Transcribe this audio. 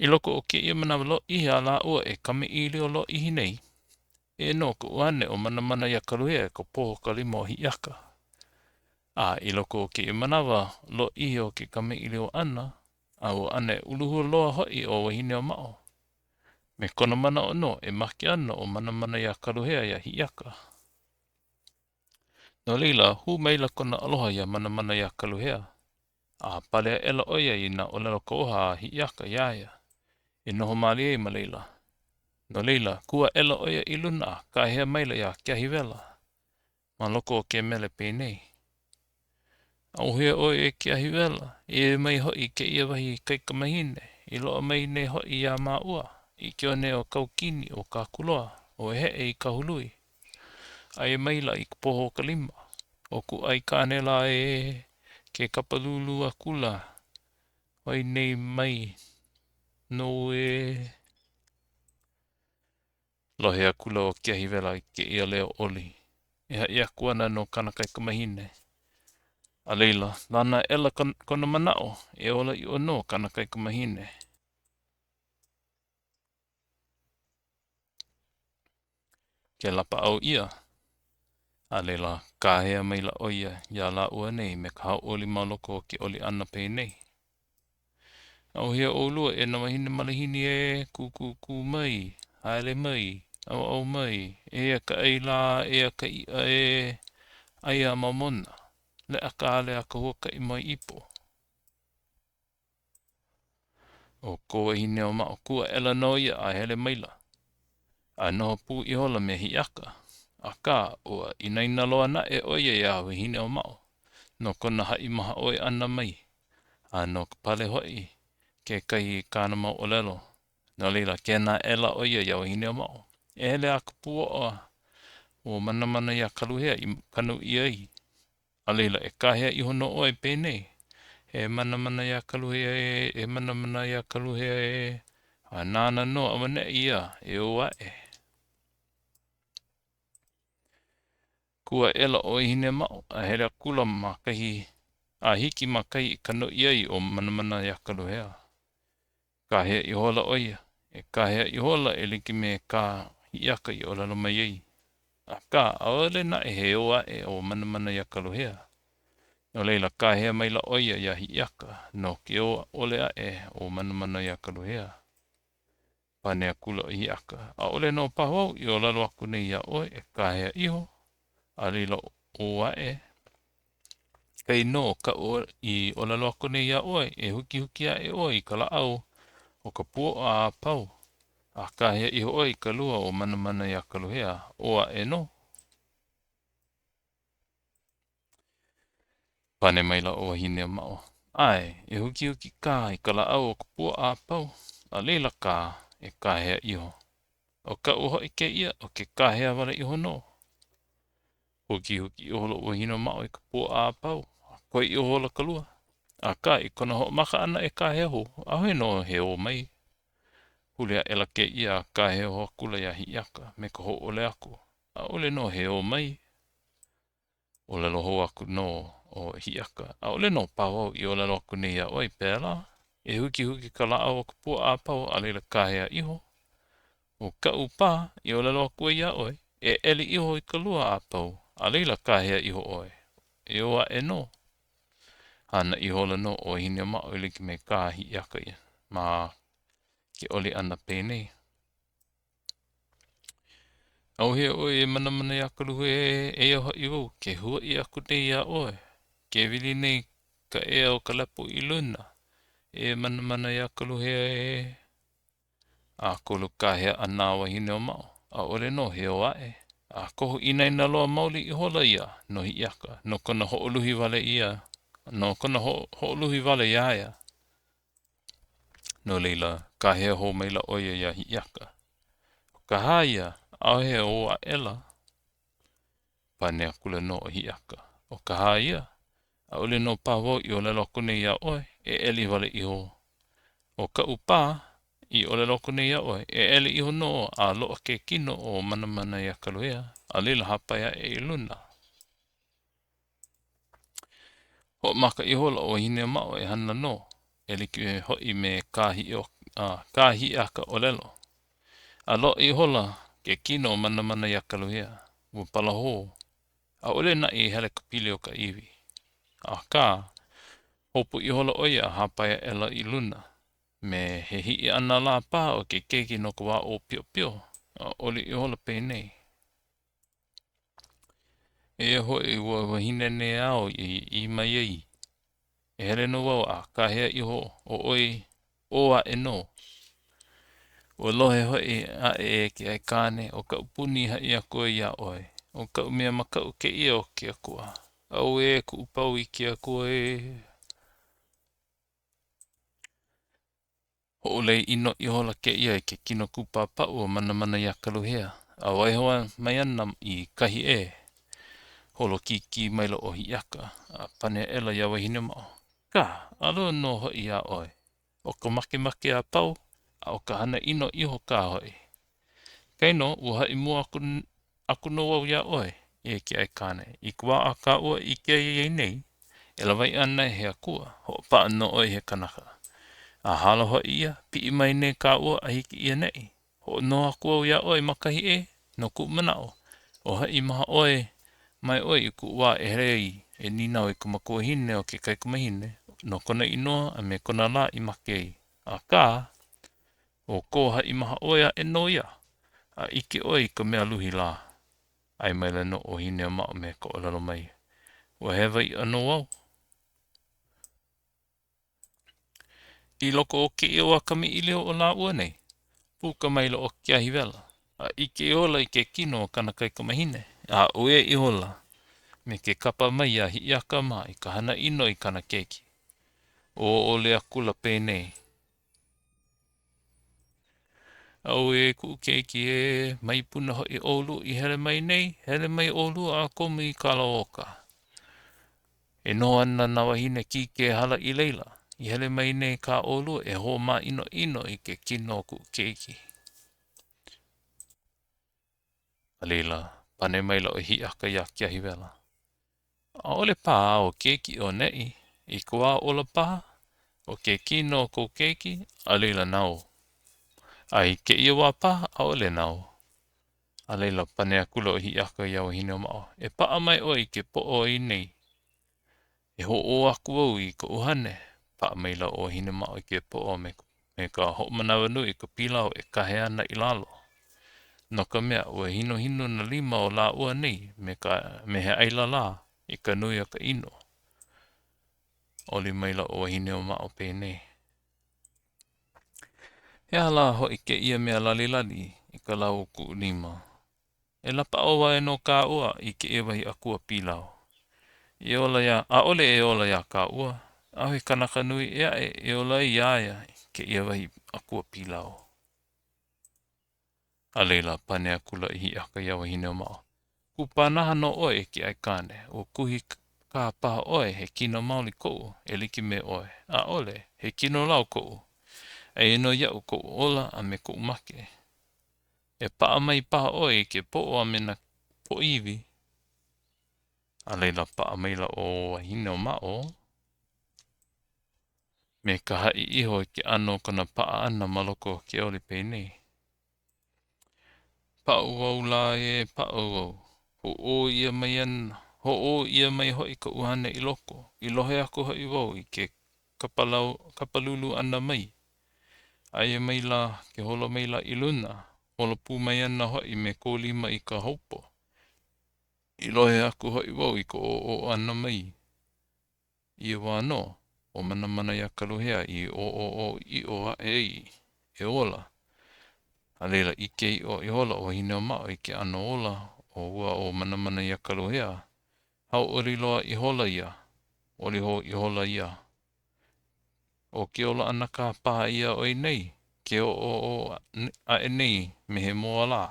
I loko o kēia manawa lōʻihi a lāua e kamaʻilio lōʻihi nei, ʻē nō ka ʻuhane o Manamana iā Kaluhea i ka poho o ka lima o Hiʻiaka. A i loko o kēia manawa lōʻihi o ke kamaʻilio ʻana, a ua ʻane uluhua loa hoʻi ʻo Wahineʻōmaʻo, me kona manaʻo nō e make ana ʻo Manamana iā Kaluhea iā Hiʻiaka. No laila, hū maila kona aloha iā Manamana iā Kaluhea, a pale aʻela ʻo ia i nā ʻōlelo kauoha a Hiʻiaka iā ia, e noho mālie ai ma laila. No laila, kū aʻela ʻo ia i luna a kāhea maila iā Keahiwela ma loko o ke mele penei, ʻAuhea ʻoe e Keahiwela, e mai hoʻi i kēia wahi kaikamahine, i loaʻa mai nei hoʻi iā māua, i ke one o Kaukini o Kākuloa, o Heʻe i Kahului. ʻAe maila i ka poho o ka lima, ʻo kuʻu aikāne lā ē, ke kapalūlū akula wai nei mai nou ē. Lohe akula ʻo Keahiwela i kēia leo oli e haʻi aku ana no kāna kaikamahine. A laila, lana aʻela kona manaʻo e ola ʻiʻo nō kāna kaikamahine. Ke lapaʻau ʻia. A laila, kāhea maila ʻo ia iā lāua nei me ka hauʻoli ma loko o ke oli ʻana penei, ʻAuhea ʻolua e nā wāhine malihini ē, kūkūkū mai, haele mai, ʻauʻau mai, eia ka ʻai lā, eia ka iʻa ē, ʻai a momona, leʻa ka hale a ka huakaʻi moe ipo. ʻO ko Wahineʻōmaʻo kū aʻela nō ia a hele maila, a noho pū ihola me Hiʻiaka. Akā, ua inaina loa naʻe ʻo ia iā Wahineʻōmaʻo no kona haʻi mahaʻoi ʻana mai, a no ka pale hoʻi kekahi i kāna mau ʻōlelo. No laila, kēnā aʻela ʻo ia iā Wahineʻōmaʻo, e hele a ka puoʻa ʻo Manamana iā Kaluhea i kanu ʻia ai. A laila, e kāhea iho nō ʻoe penei, E Manamana iā Kaluhea ē, e Manamana iā Kaluhea ē, a nāna nō auaneʻi ia e ō aʻe. Kū aʻela ʻo Wahineʻōmaʻo a hele akula ma kahi a hiki ma kahi i kanu ʻia ai ʻo Manamana iā Kaluhea. Kāhea ihola ʻo ia, e kāhea ihola e like me kā Hiʻiaka i ʻōlelo mai ai. Akā, ʻaʻole naʻe he ō aʻe ʻo Manamana iā Kaluhea. No laila, kāhea maila ʻo ia iā Hiʻiaka no ke ō ʻole aʻe o Manamana iā Kaluhea. Pane akula ʻo Hiʻiaka, ʻAʻole nō paha wau i ʻōlelo aku nei iā ʻoe e kāhea iho, a laila ō aʻe. Kainō kaʻu i ʻōlelo aku nei iā ʻoe, e hukihuki aʻe ʻoe i ka lāʻau o ka puoʻa a pau, a kāhea iho ʻoe i ka lua o Manamana iā Kaluhea, ō aʻe nō. Pane maila ʻo Wahineʻōmaʻo, ʻAe, e hukihuki kā i ka lāʻau o ka puoʻa a pau, a laila kā, e kāhea iho. ʻO kaʻu hoʻi kēia, ʻo ke kāhea wale iho nō. Hukihuki ihola ʻo Wahineʻōmaʻo i ka puoʻa a pau, a koe ihola ka lua. Akā, i kona hoʻomaka ʻana e kāhea hou, ʻaʻohe nō he ō mai. Huli aʻela kēia a kāhea hou akula iā Hiʻiaka me ka hōʻole aku, ʻaʻole nō he ō mai. ʻŌlelo hou aku nō ʻo Hiʻiaka, ʻAʻole nō paha wau i ʻōlelo aku nei iā ʻoe pēlā. E hukihuki ka lāʻau o ka puoʻa a pau a laila kāhea iho. ʻO kaʻu pā i ʻōlelo aku ai iā ʻoe, e ʻeli iho i ka lua a pau, a laila kāhea iho ʻoe, e ō aʻe nō. Hana ihola nō ʻo Wahineʻōmaʻo e like me kā Hiʻiaka ma ke oli ʻana penei. ʻAuhea ʻoe e Manamana iā Kaluhea ē, eia hoʻi wau ke huaʻi aku nei iā ʻoe, ke wili nei ka ea o ka lepo i luna, e Manamana iā Kaluhea ē. ʻAkolu kāhea ʻana a Wahineʻōmaʻo, ʻaʻole nō he ō aʻe, a kohu inaina loa maoli ihola ia no Hiʻiaka no kona hoʻoluhi wale ʻia, no kona hoʻoluhi wale iā ia. No laila, kāhea hou maila ʻo ia iā Hiʻiaka. ʻO ka hā ia, ʻaʻohe ō aʻela. Pane akula nō ʻo Hiʻiaka, ʻO ka hā ia, ʻaʻole nō paha wau i ʻōlelo aku nei iā ʻoe, e ʻeli wale iho. ʻO kaʻu pā, i ʻōlelo aku nei iā ʻoe, e ʻeli iho nō a loaʻa ke kino o Manamana iā Kaluhea, a laila hāpai aʻe i luna. Hoʻomaka ihola ʻo Wahineʻōmaʻo e hana nō, e like hoʻi me kā. kā Hiʻiaka ʻōlelo. A loaʻa ihola ke kino o Manamana iā Kaluhea, ua palahō, ʻaʻole naʻe i hele ka pili o ka iwi. Akā, hopu ihola ʻo ia a hāpai aʻela i luna, me he hiʻi ʻana lā paha o ke keiki no ka wā ʻōpiopio, a oli ihola penei. Eia hoʻi ua wahine nei āu i ʻī mai ai, E hele nō wau a kāhea iho ʻo ʻoe ʻō aʻe nō. Ua lohe hoʻi aʻe e ke aikāne, ʻo kaʻu puni i haʻi aku ai iā ʻoe, ʻo kaʻu mea makaʻu kēia o ke akua. Auē kuʻu pau i ke akua ē! Hoʻolei ʻino ihola kēia i ke kino kupapaʻu o Manamana iā Kaluhea, a waiho mai ana i kahi ʻē. Holo kīkī maila ʻo Hiʻiaka, a pane aʻela iā Wahineomāʻo, Kā! Aloha nō hoʻi iā ʻoe. ʻO ka makemake a pau, a ʻo ka hana ʻino iho kā hoʻi. Kainō, ua haʻi mua aku aku nō wau iā ʻoe, e ke aikāne, i ka wā a kāua i ʻike ai nei, e lawaiʻa ana he akua, hoʻopaʻa nō ʻoe he kanaka. A hala hoʻi ia, piʻi mai nei kāua a hiki i ʻaneʻi. Hoʻonoho aku au iā ʻoe ma kahi ʻē, no kuʻu manaʻo, o haʻi mahaʻoi mai ʻoe i kuʻu wā e hele ai e nīnau i ka makuahine o ke kaikamahine no kona inoa a me kona lā i make ai. Akā, ʻo kō haʻi mahaʻoi aʻe nō ia, a ʻike ʻoe i ka mea luhi lā. ʻAe maila nō ʻo Hineomaʻo me ka ʻōlelo mai, Ua hewa ʻiʻo nō au. I loko o kēia wā kamaʻilio o lāua nei, puka maila ʻo Keahiwela, a ʻike ihola i ke kino o kāna kaikamahine, a uē ihola me ke kapa mai iā Hiʻiaka mā i ka hana ʻino i kāna keiki. Ua oli akula penei. Auē kuʻu keiki ē, mai Puna hoʻi ʻolua i hele mai nei, hele mai ʻolua a komo i Kalaoka. E noho ana nā wāhine kīkē hala i laila, i hele mai nei kā ʻolua e hoʻomāʻinoʻino i ke kino o kuʻu keiki. A laila, pane maila ʻo Hiʻiaka iā Keahiwela. ʻAʻole paha āu keiki i ʻoneʻi, i ka wā ola paha, ʻo ke kino o kou keiki, a laila nāu. A i kēia wā paha, ʻaʻole nāu. A laila, pane akula ʻo Hiʻiaka iā Wahineomāʻo, E paʻa mai ʻoe i ke poʻo o nei. E hoʻō aku au i ka ʻuhane. Paʻa maila ʻo Wahineomāʻo i ke poʻo me me ka hoʻomanawanui i ka pilau e kahe ana i lalo. No ka mea, ua hinohino nā lima o lāua nei me ka me he ʻaila lā i ka nui o ka ʻino. Oli maila ʻo Wahineomāʻo penei. He aha lā hoʻi kēia mea lalilali i ka lau o kuʻu lima? E lapaʻau wale nō kāua i kēia wahi akua pilau. I ola iā, ʻaʻole e ola iā kāua. ʻAʻohe kanaka nui ʻē aʻe e ola ai iā ia kēia wahi akua pilau. A laila, pane akula ʻo Hiʻiaka iā Wahineomāʻo, Kupanaha nō ʻoe e ke aikāne, ua kuhi kā paha ʻoe he kino maoli koʻu e like me ʻoe. ʻAʻole, he kino lau koʻu. Aia nō iaʻu koʻu ola a me koʻu make. E paʻa mai paha ʻoe i ke poʻo a me nā poʻoiwi. A laila paʻa maila ʻo Wahineomāʻo me ka haʻi iho i ke ʻano o kona paʻa ʻana ma loko o ke oli penei. Paʻu wau lā ē, paʻu wau. Hoʻō ʻia mai ana, hoʻō ʻia mai hoʻi ka ʻuhane i loko, i lohe aku hoʻi wau i ke kapalau, kapalulu ʻana mai. Aia mai lā, ke holo mai lā i luna, holo pū mai ana hoʻi me kou lima i ka houpo. I lohe aku hoʻi wau i ka ʻōʻō ʻana mai. I ia wā nō, ʻo Manamanaiakaluhea i ʻōʻō ʻiʻo aʻe ai e ola. A laila, ʻike ʻiʻo ihola ʻo Wahineomāʻo i ke ʻano ola o ua ʻo Manamanaiakaluhea. Hauʻoli loa ihola ia, oli hou ihola ia. ʻO ke ola ʻana kā paha ia o ʻoe nei, ke ʻōʻō aʻe nei me he moa lā.